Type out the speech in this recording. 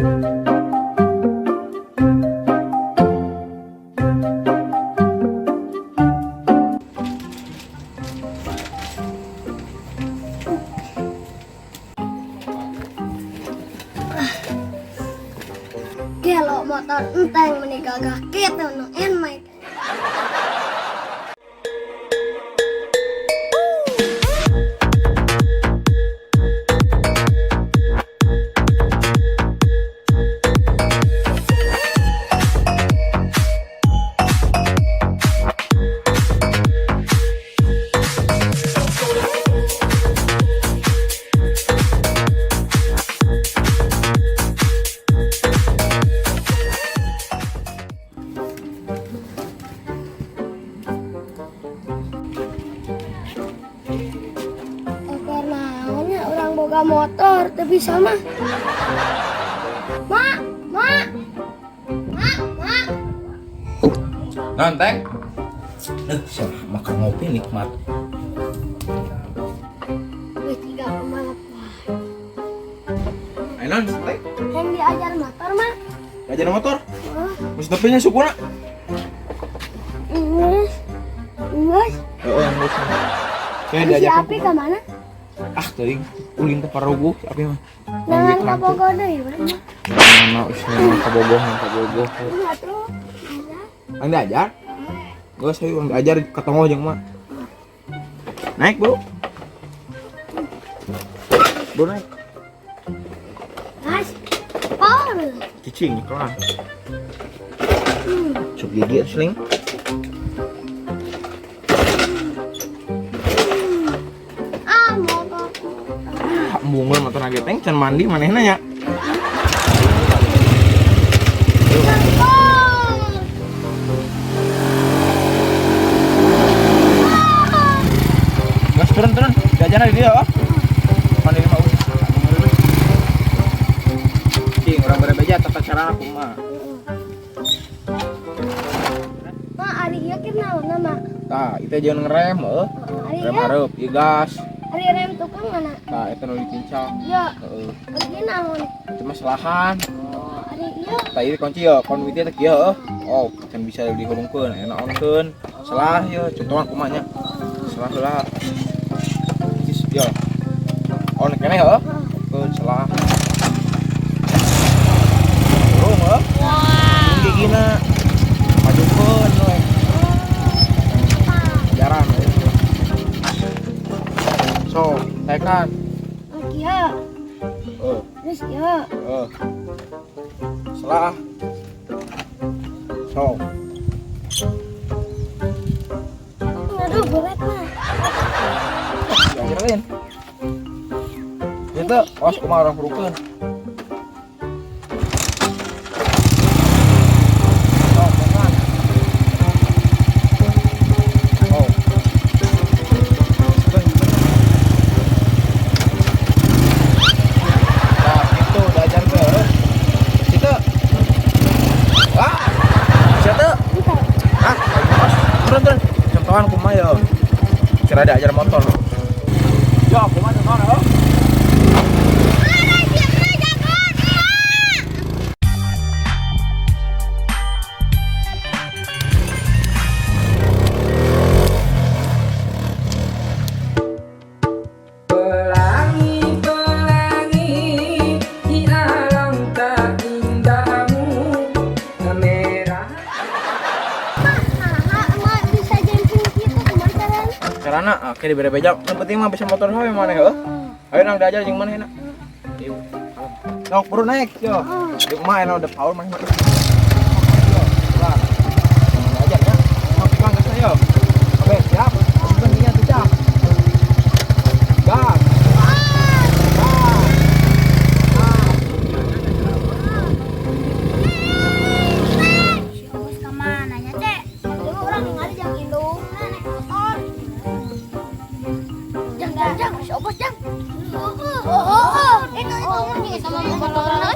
Gelo motor enteng meni gagah kitu nu NMAX. Oke, naonnya urang boga motor teu bisa mah. Mak, mak. Mak, mak. Naon, Teng? Eh, siapa makan ngopi nikmat. Geus tiga pembalap wae. Ayo naon, Teng? Yang diajar motor mah. Ngajar motor. Heeh. Geus nepi nya sukuna. Geus. Geus. Heeh, geus. Kayak Si diajak. Api ka mana? Ah, teuing. Ulin teh paruguh si Api mah. Nangan ka Bogor deui mah. Mana usah kabogoh, kabogoh. Iya tuh. Iya. Ang diajar? Geus hayu ang diajar ketemu jeung mah. Naik, Bro. Bro naik. Mas. Power. Cicing nyekelan. Cuk gigi atuh seling. Ah, mogok. Ah, embung we motor ge teng can mandi manehna nya. Oh. Gas turun turun, jajan di dia, oh. Mandi mah usah. Cing, urang berebeja tata carana kumaha. Mak, ari ieu keur naon mak? Tah, itu jangan ngerem, heuh. Ari Rem ieu, hareup, ieu gas. Ari rem tukang mana? Tah, eta nu ditincak. Iya, Heeh. ari ieu naon? Itu mah selahan. Oh, ari ieu. Tah, ieu kunci ya, kon duitnya teh kieu heuh. Oh, can bisa dihurungkeun, aya naonkeun. Selah ieu, contohan kumaha nya. Selah heula. Geus yo. On keneh heuh. Keun selah. Hurung heuh. Wow. Gigina. Majukeun we. Jaran we. So, tekan. Oh, kieu. Heeh. Terus ieu. Heeh. Selah. So, Aduh, berat mah. diajar lain. Itu, awas kumaha urang hurungkeun. So, tekan. Oh. Keun, keun. Nah, gitu diajar ke. Situ. Ah. Bisa teu? Entah. Ah, awas. Turun, turun. Contohan kumaha ya. Kira diajar motor. Yo, kumaha contohan heuh? Pelangi-pelangi di alam tak indahmu merah. Mak, nah, mak bisa jumping kitu kumaha carana? Carana ah, kayak dibere beja, yang penting mah bisa motor we mana heuh. Ayo nang diajar jeung mana enak. Yuk. Sok buru naik yo. Yuk mah enak udah power mah. Yo, lah. Diajar nya. Mau pegang gasnya yo. Oke, siap. Masukkan minyak tuh, Cak. Gas. Gas. Si Obos kemana nya, Cek? Dulu urang ningali jang indungna naik motor. Jang, jang, jang, si Obos jang. Oh, oh, oh. Itu itu sama motorna.